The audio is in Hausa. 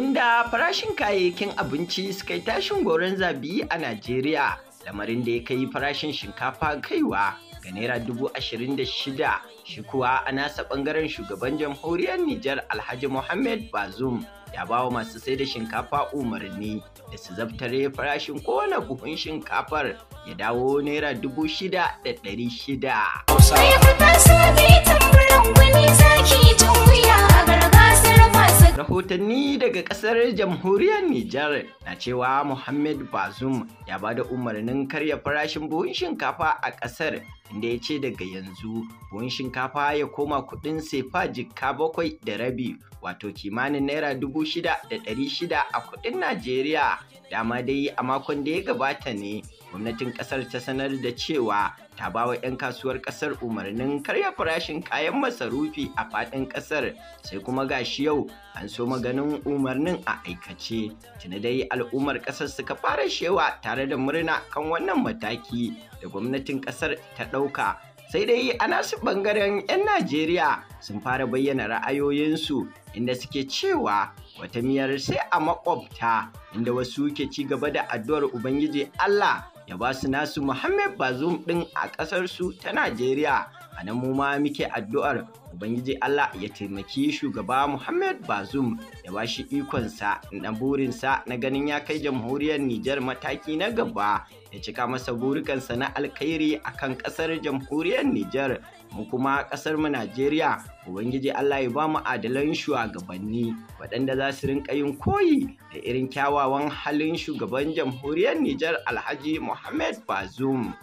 Yayin da farashin kayayyakin abinci suka yi tashin goron zabi a Najeriya, lamarin da ya kai farashin shinkafa kaiwa ga naira 26,000, shi kuwa a nasa ɓangaren shugaban jamhuriyar Nijar Alhaji Mohamed Bazoum ya ba wa masu sai da shinkafa umarni da su zabtare farashin kowane buhun shinkafar ya dawo naira 6,600. Mai fita sabi tamburan gwani zaki tun wuya a gargasar masu. Rahotanni daga kasar jamhuriyar Nijar na cewa Mohamed Bazoum ya ba da umarnin karya farashin buhun shinkafa a kasar, inda ya ce daga yanzu buhun shinkafa ya koma kudin sefa 7,500, wato kimanin naira 6,600 a kudin Najeriya. Dama dai a makon da ya gabata ne gwamnatin kasar ta sanar da cewa ta ba wa 'yan kasuwar kasar umarnin karya farashin kayan masarufi a faɗin kasar, sai kuma gashi yau an so maganin umarnin a aikace. Tuni dai al'ummar kasar suka fara shewa tare da murna kan wannan mataki da gwamnatin kasar ta ɗauka. Sai dai a nasu ɓangaren 'yan Najeriya sun fara bayyana ra'ayoyinsu, inda suke cewa wata miyar sai a makwabta, inda wasu ke ci gaba da addu'ar Ubangiji Allah ya ba su nasu Muhammad Bazoum ɗin a ƙasarsu ta Najeriya. A nan mu ma muke addu'ar Ubangiji Allah ya taimaki shugaba Muhammad Bazoum, ya ba shi ikonsa na burinsa na ganin ya kai jamhuriyar Nijar mataki na gaba, ya cika masa burikansa na alkhairi akan ƙasar jamhuriyar Nijar. Mu kuma ƙasar mu Najeriya, Ubangiji Allah ya ba mu adalan shugabanni waɗanda za su rinƙa yin koyi da irin kyawawan halin shugaban jamhuriyar Nijar Alhaji Muhammad Bazoum.